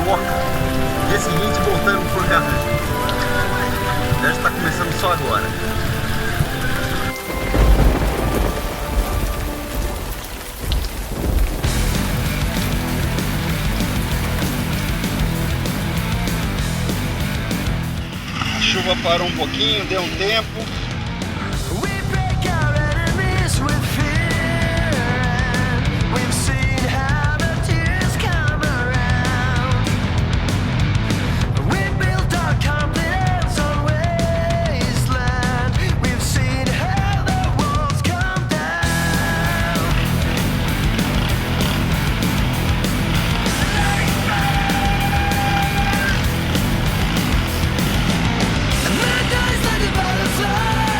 Walk. Dia seguinte voltamos por Carrangos. A viagem está começando só agora. A chuva parou um pouquinho, deu um tempo. We break our enemies with fear, and we've seen how the tears come around. We built our confidence on wasteland. We've seen how the walls come down. And man dies like a butterfly.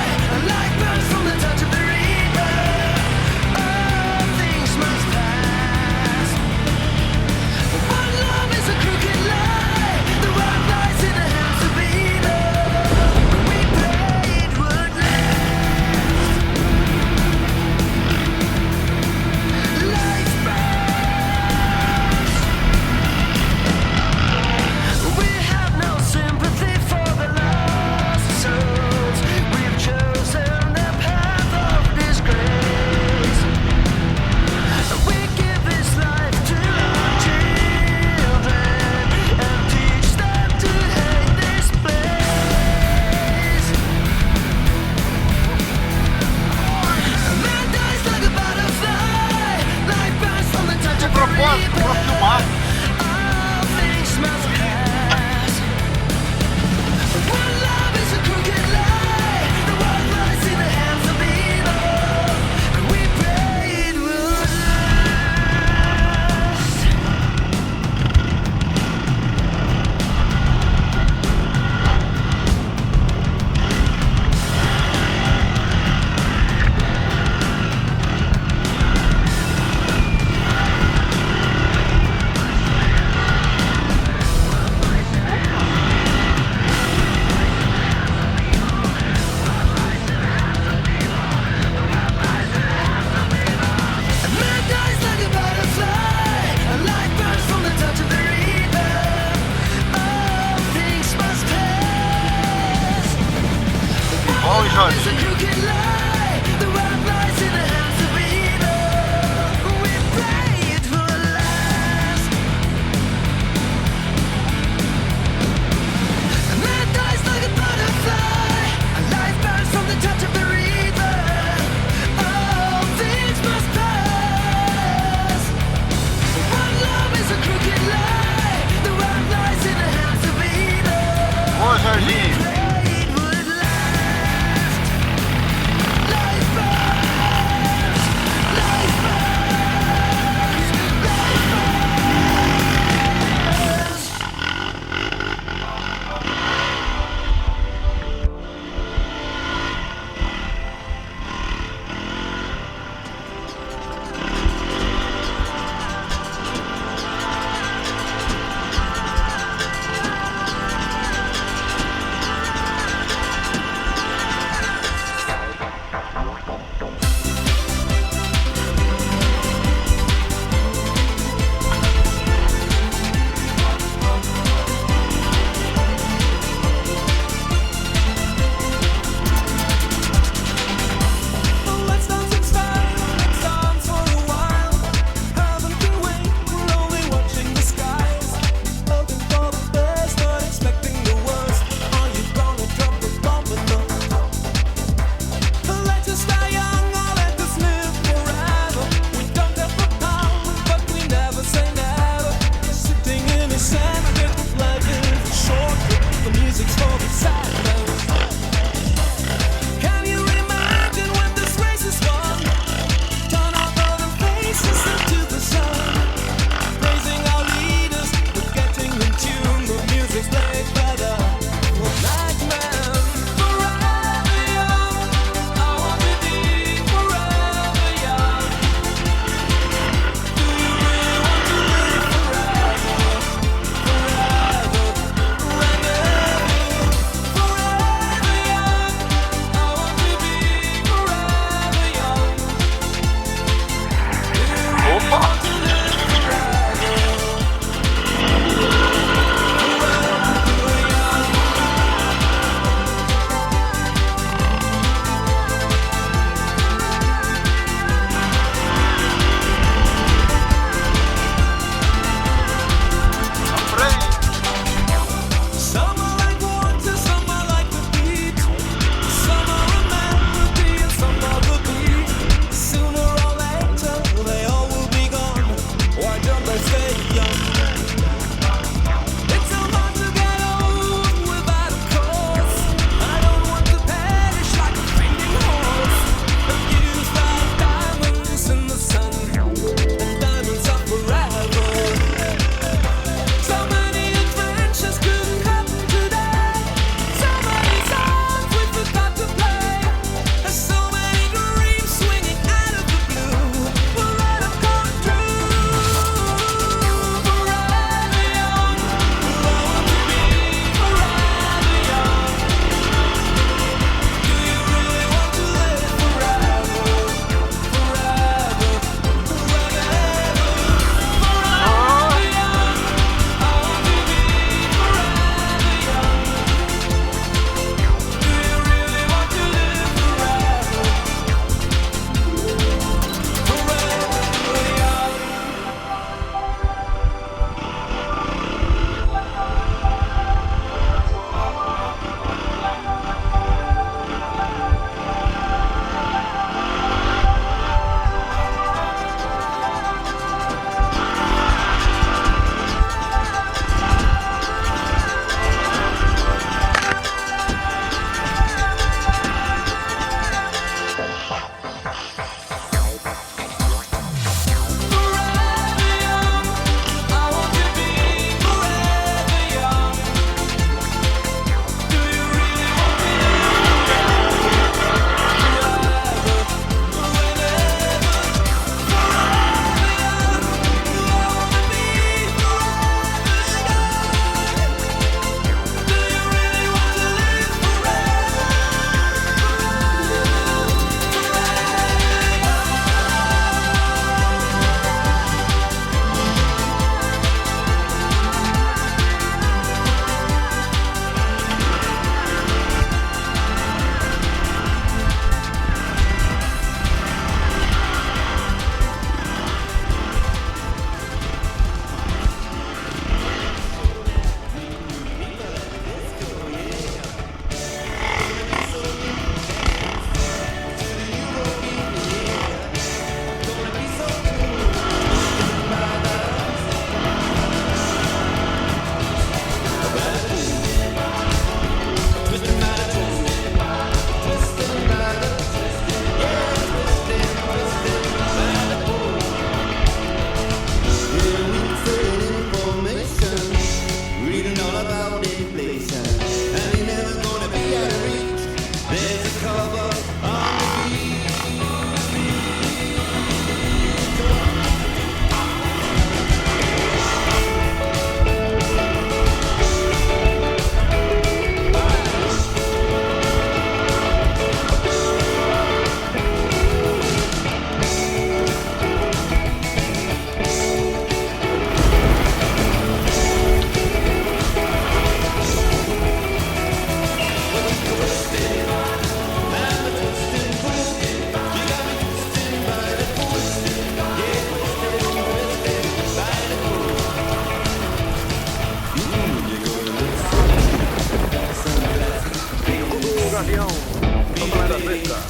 Olha o tamanho da cerca.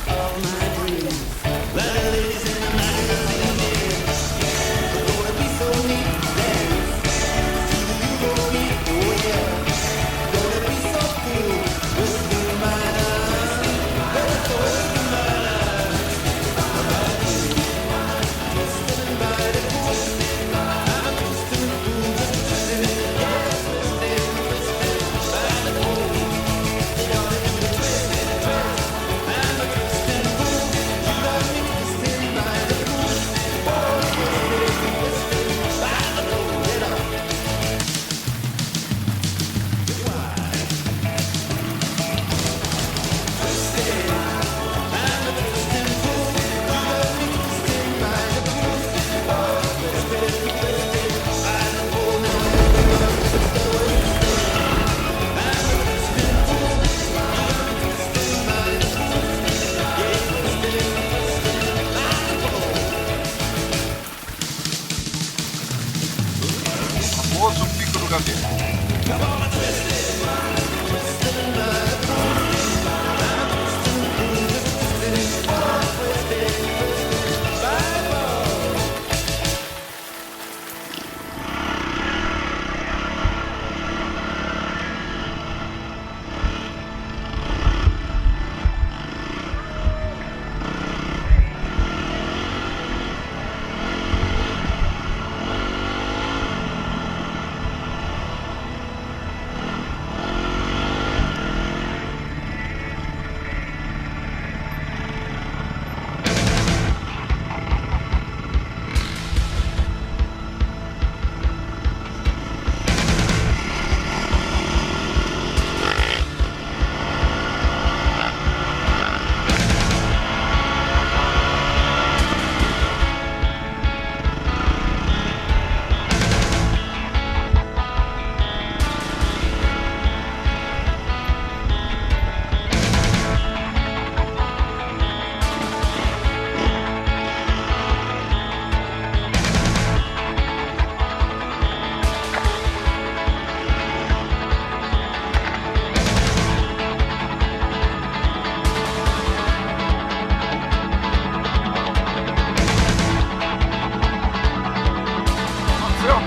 Famoso Pico do Gavião. Aconteceu?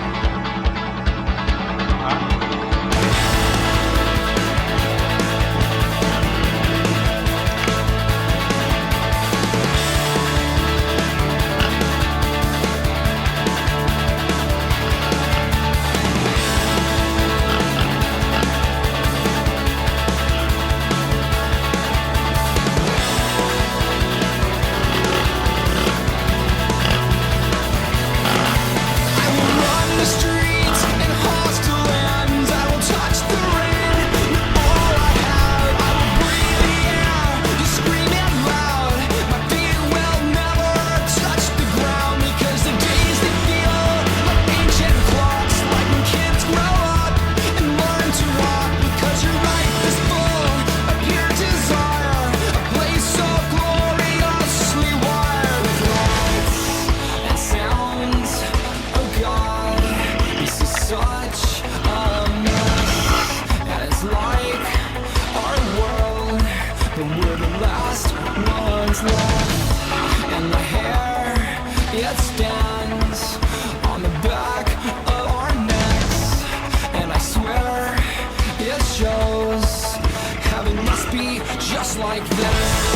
I will run the streets and hostile lands. I will touch the rain with all I have. I will breathe the air, you scream it loud. My feet will never touch the ground because the days they feel like ancient clocks, like when kids grow up and learn to walk. Because your life is full of pure desire, a place so gloriously wired with lights and sounds. Oh God, this is such a mess, and it's like our world, but we're the last ones left. And the hair, it stands on the back of our necks, and I swear it shows. Heaven must be just like this.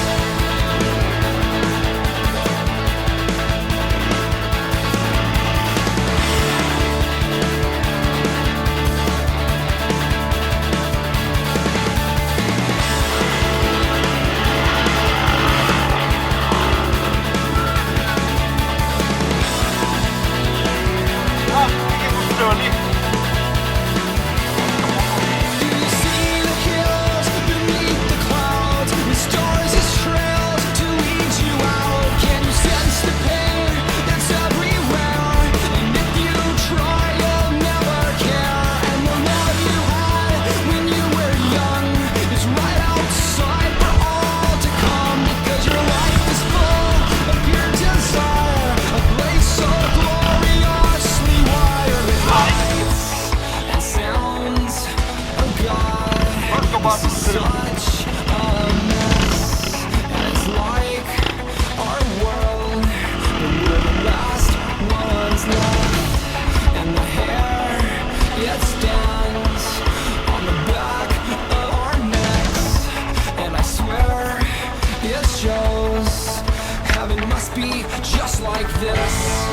Ah, o que aconteceu ali? Do you see the hills beneath the clouds? The stars as trails to lead you out. Can you sense the pain that's everywhere? And if you try, you'll never care. And the love you had when you were young is right outside for all to come. Because your life is full of pure desire, a place so gloriously wired with lights and sounds. Oh God, Quase que eu bato this is no such a mess. Just like this.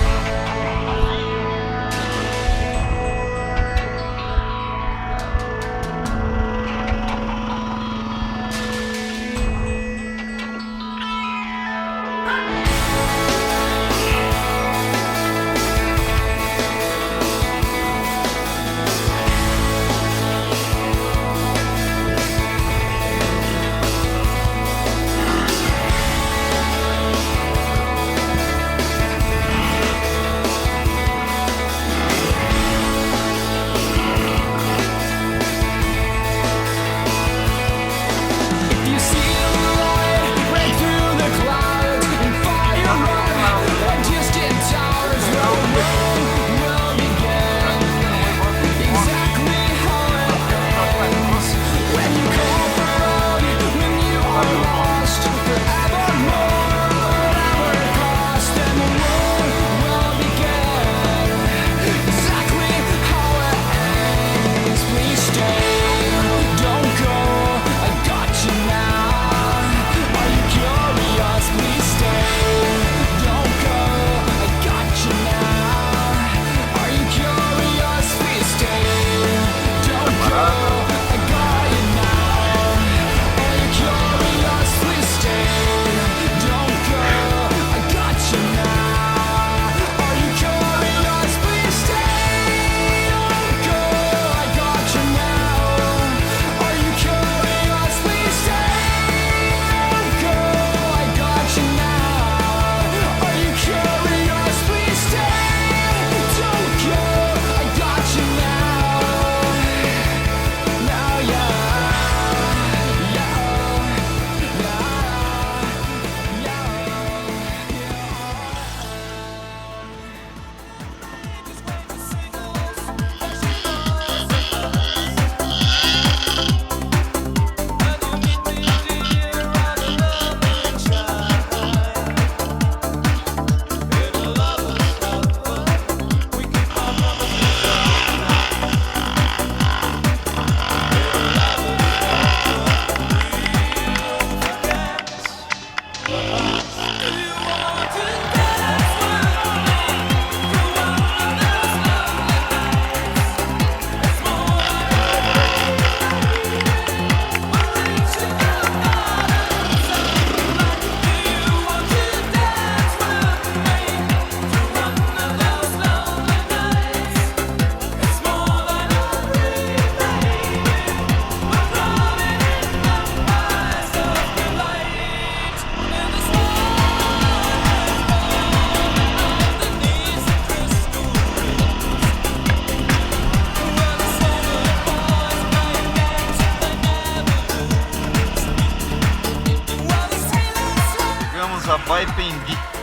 If you see the light break through the clouds and fire run like distant towers, well, the world will begin exactly how it ends. When you call for help, when you are lost forevermore, whatever it costs, then the world will begin exactly how it ends. Please stay, don't go. I got you now. Are you curious? Please stay, don't go. I got you now. Are you curious? Please stay, don't go. I got you now. Are you curious? Please stay, don't go. I got you now. Are you curious? Please stay, don't go. I got you now. Are you curious? Please stay, don't go. I got you now. Are you curious? Please stay, don't go. I got you now. Now, yeah, yeah, yeah, yeah. Chegamos a Baependi.